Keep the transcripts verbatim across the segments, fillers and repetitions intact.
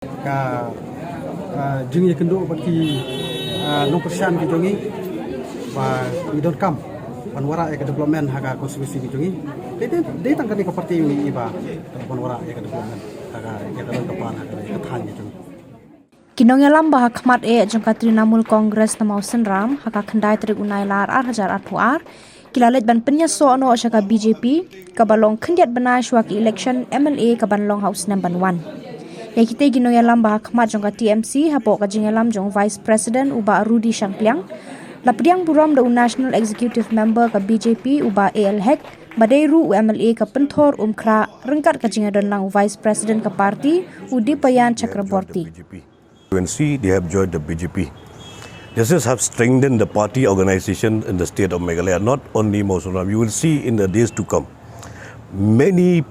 Ka, ah, jingïakynduh bad ki, ah, nongkyrshan ki jong ngi ba ngi donkam ban wanrah ïa ka development ha ka constituency ki jong ngi. Dei, dei, dei tang kane ka party ngi ba ban wanrah ïa ka development ha ka, ïa ka don ka par ha ka, ïa ka thaiñ ki jong ngi. Ki nongïalam ba ha khmat eh jong ka Trinamool Congress na Mawsynram ha ka khyndai tarik u Nailar ar hajar arphew ar ki la leit ban pynïasoh noh sha ka B J P, kaba long khyndiat bnai shuwa ka election M L A kaban long ha u snem ban wan. Ïa kitei ki nongïalam ba ha khmat jong ka T M C hapoh ka jingïalam jong u Vice President u Bah Rudy Shangpliang, la pdiang burom da u National Executive Member ka B J P u Bah A L Hek, ba dei ruh u M L A ka Pynthor Umkhrah, ryngkat ka jingïadonlang u Vice President ka party u Dipayan Chakraborty. Constituency, they have joined the B J P. This is have strengthened the party organization in the state of Meghalaya, not only Mawsynram. You will see in the days to come, many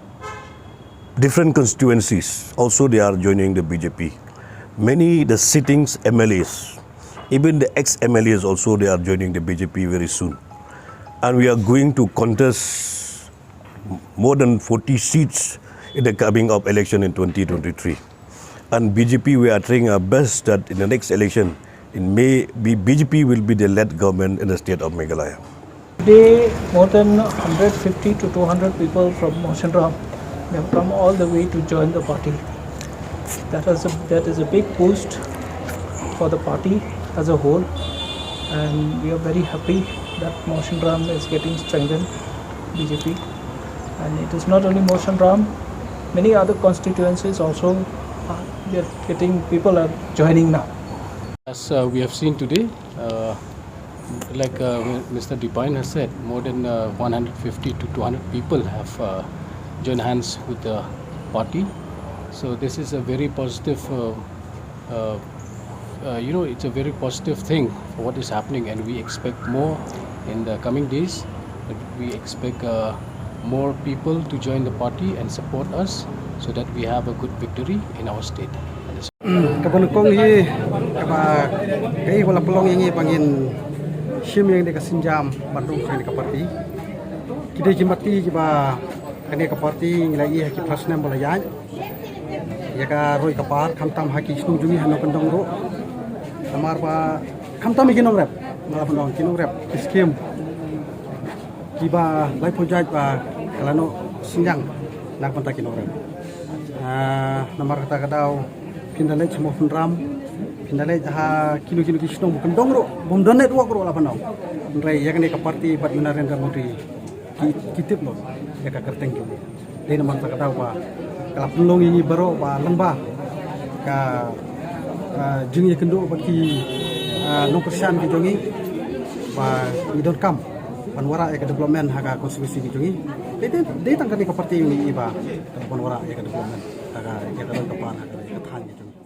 different constituencies also they are joining the B J P. Many the sittings M L As, even the ex-M L As also they are joining the B J P very soon. And we are going to contest more than forty seats in the coming up election in twenty twenty-three. And B J P, we are trying our best that in the next election, in May, B-, B J P will be the led government in the state of Meghalaya. Today, more than one hundred fifty to two hundred people from Mawsynram, they have come all the way to join the party. That is a, that is a big boost for the party as a whole, and we are very happy that Mawsynram is getting strengthened, B J P, and it is not only Mawsynram, many other constituencies also, uh, they are getting, people are joining now. As, uh, we have seen today, uh, like, uh, Mister Dipayan has said, more than, uh, one hundred fifty to two hundred people have, uh, joined hands with the party. So this is a very positive, uh, uh, uh, you know, it's a very positive thing for what is happening, and we expect more in the coming days. But we expect, uh, more people to join the party and support us so that we have a good victory in our state. Kaba nyngkong hi, kaba kaei ba la pynlong ïa ngi ba ngin shim ïa kane ka sienjam ban rung sha kane ka party. Ki dei ki matti kiba kane ka party ngi la ïoh ha ki phra snem ba la ïaid. Ïa ka roi ka par, khamtam ha ki shnong jong ngi ha Nongkyndong ruh. Namar ba khamtam ïa ki nongrep, nga la pynlong ki nongrep, ki skim kiba laiphew jait ba ka la noh synñiang na ka bynta ki nongrep. Ah, namar kata ka daw phin da leit sha Mawsynram, phin da leit ha kino kino ki shnong ba kyndong ruh, bym don network ruh la pynlong. Hynrei ïa kane ka party bad u Narendra Modi ki, ki tip lut ïa ka kyrteng jong ngi. Dei namar kata ka daw ba ka la pynlong ïa ngi baroh ba lyngba ka, ah, jingïakynduh bad ki, ah, nongkyrshan ki jong ngi ba ngi donkam ban wanrah ïa ka development ha ka constituency ki jong ngi. Dei, dei, dei tang kane ka party ngi ba ban wanrah ïa ka development ha ka, ïa ka don ka par ha ka, ïa ka thaiñ ki jong ngi.